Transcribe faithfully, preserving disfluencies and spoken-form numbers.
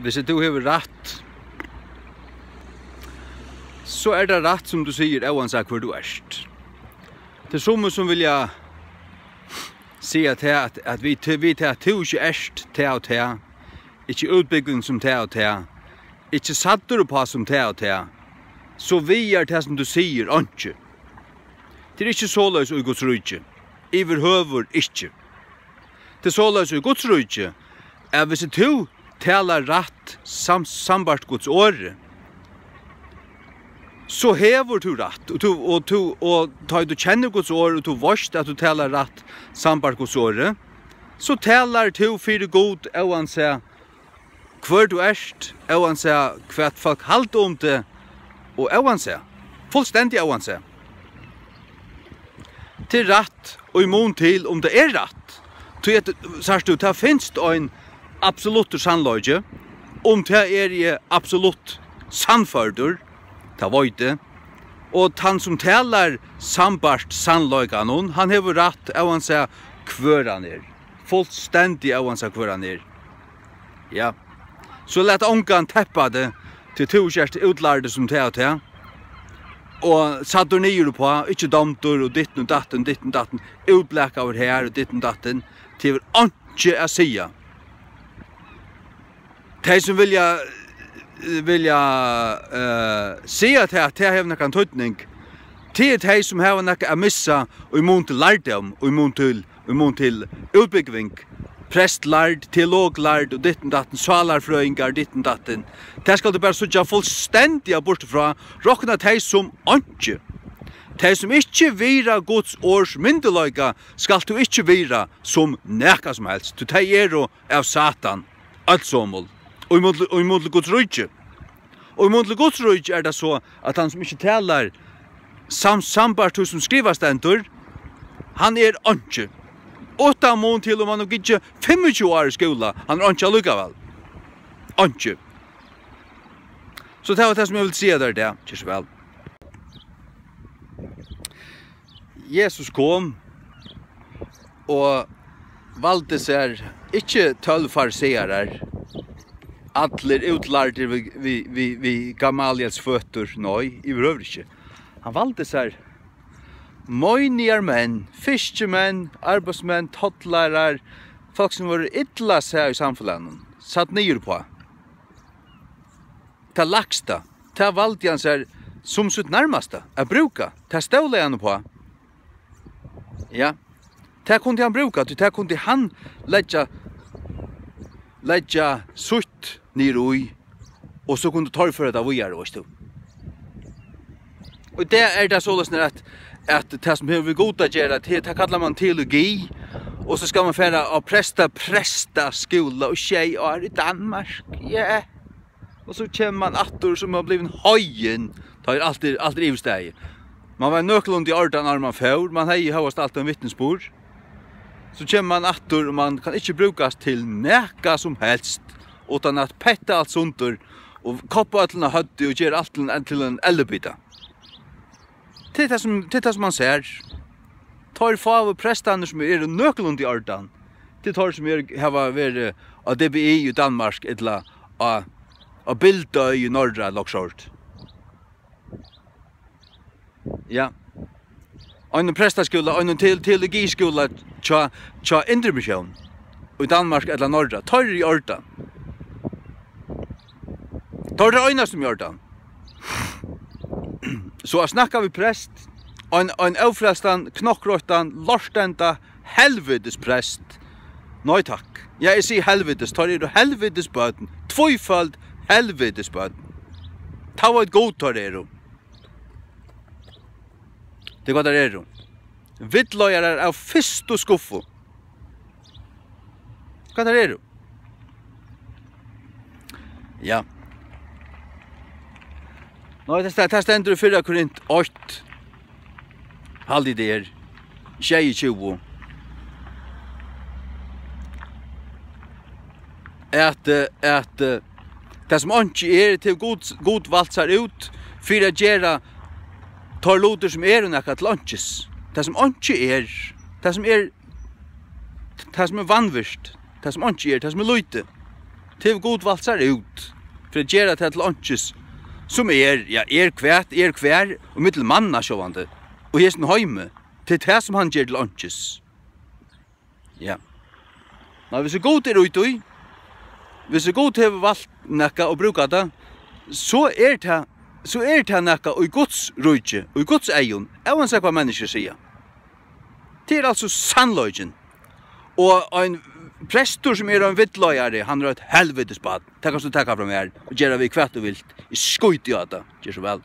Hvis tú hevur rætt, so er tað rætt, sum tú sigur, óansæð hvør tú ert. Tað er summi, sum vilja siga tað, at, at við, við tað, at tú ikki ert tað og tað, ikki útbúgvin sum tað og tað, ikki sæddur uppá sum tað og tað, so vigar tað, sum tú sigur, einki. Tað er ikki soleiðis í Guds ríki. Yvirhøvur ikki. Tað er soleiðis í Guds ríki, at hvis tú talar rætt sam-, sambært Guds orði, so hevur tú rætt, og tú, og tú, og tá tú kennir Guds orð, og tú veitst, at tú talar rætt sambært Guds orði, so talar tú fyri Gud, óansæð hvør tú ert, óansæð hvat fólk halda um teg, og óansæð, fullstendig óansæð. Tað er rætt, og í mun til, um tað er rætt. Tí at, sært tú, tað finst ein absoluttur sannleiki, um tað eri eg absolutt sannførdur, tað veit eg. Og tann, sum talar sambært sannleikanum, hann hevur rætt, óansæð hvør hann er. Fullstendig óansæð hvør hann er. Ja. So lat ongan teppa teg, tí tú ikki ert útlærdur sum tað og tað. Og sæddur niður uppá, ikki dámdur og ditten og datten, ditten og datten, útblakaður her og ditten og datten. Tað hevur einki at siga. Tey, sum vilja, vilja, eh, siga tað, at tað hevur nakran týdning, tað er tey, sum hava nakað at missa í mun til lærdóm, í mun til, í mun til útbúgving, prestlærd, teologlærd og ditten datten, sálarfrøðingar, ditten datten. Tað skal tú bara síggja fullstendiga burtur frá, rokna tey sum einki. Tey, sum ikki virða Guds orðs myndugleika, skalt tú ikki virða sum nakað sum helst, tí tey eru av Satan, øll somul, og í mun til, og í mun til Guds ríki. Og í mun til Guds ríki er tað so, at hann, sum ikki talar sam-, sambært tí, sum skrivað stendur, hann er einki. Uttan mun til, um hann hevur gingið fimmogtjúgu ár í skúla, hann er einki allíkavæl. Einki. So tað var tað, sum eg vildi siga tær í dag. Ger so væl. Jesus kom og valdi sær ikki tólv farisearar, allir útlærdir við, við, við, við Gamaliels føtur, nei, yvirhøvur ikki. Hann valdi sær meinir menn, fiskimenn, arbeiðsmenn, tollarar, fólk, sum vóru illa sæð í samfelagnum, sæddur niður uppá. Tað lægsta, tað valdi hann sær sum sítt nærmasta at brúka. Tað stólaði hann uppá. Ja, tað kundi hann brúka, tí tað kundi hann leggja, leggja sítt niður í, og so kundu teir føra tað víðari, veitst tú. Og í dag er tað soleiðis, at, at tað, sum hevur við Gud at gera, tað, tað kallar man teologi, og so skal man fara á presta-, prestaskúla í sjey ár í Danmark. Ja. Og so kemur man aftur, so man blivin heiðin. Tá er alt, er, alt er yvirstaðið. Man var nøkulunda í ordan, áðrenn man fór. Man hevði hóast alt ein vitnisburð. So kemur man aftur, og man kann ikki brúkast til nakað sum helst, uttan at petta alt sundur og koppa øllum á høvdið og gera alt til ein, til ein ellibita. Tað er tað, sum, tað er tað, sum man sær. Teir fáu prestarnir, sum eru nøkulunda í ordan, tað er teir, sum eru, hava verið á D B I í Danmark, ella á, á Bildø í Norra, ella okkurt. Ja. Einum prestaskúla, einum teol-, teologiskúla hjá, hjá Indremission í Danmark ella Norra. Teir eru í ordan. Teir eru einastu í ordan. So at snakka við prest, ein, ein ófrelstan, knokkroyttan, lortenda, helvitis prest. Nei takk. Ja, eg sigi helvitis, teir eru helvitis børn. Tvíføld helvitis børn. Tá veit Gud, teir eru. Tað er hvat teir eru. Villleiðarar av fyrstu skuffu. Hvat teir eru. Ja. Nei, tað sta-, tað stendur í fyrra Korint eitt. Haldi eg tað er. Sjeyogtjúgu. At, eh, at, eh, tað sum einki er, tað hevur Gud, Gud valt sær út fyri at gera teir lutir, sum eru nakað, til einkis. Tað sum einki er, tað sum er, tað sum er vanvirt, tað sum einki er, tað sum er lítið. Tað hevur Gud valt sær út fyri at gera tað til einkis, sum er, ja, er hvat, er hvar, og millum manna sjálvandi, og hesin heimi, tað er tað, sum hann ger til einkis. Ja. Nei, hvis Gud er út í, hvis Gud hevur valt nakað og brúkað tað, so er tað, so er tað nakað í Guds ríki, í Guds eygum, óansæð hvat menniskju siga. Tað er altso sannleikin. Og ein prestur, sum er ein villleiðari, hann er eitt helvitis barn. Tað kanst tú taka frá mær og gera við hvat tú vilt. Eg skíti á tað. Ger so væl.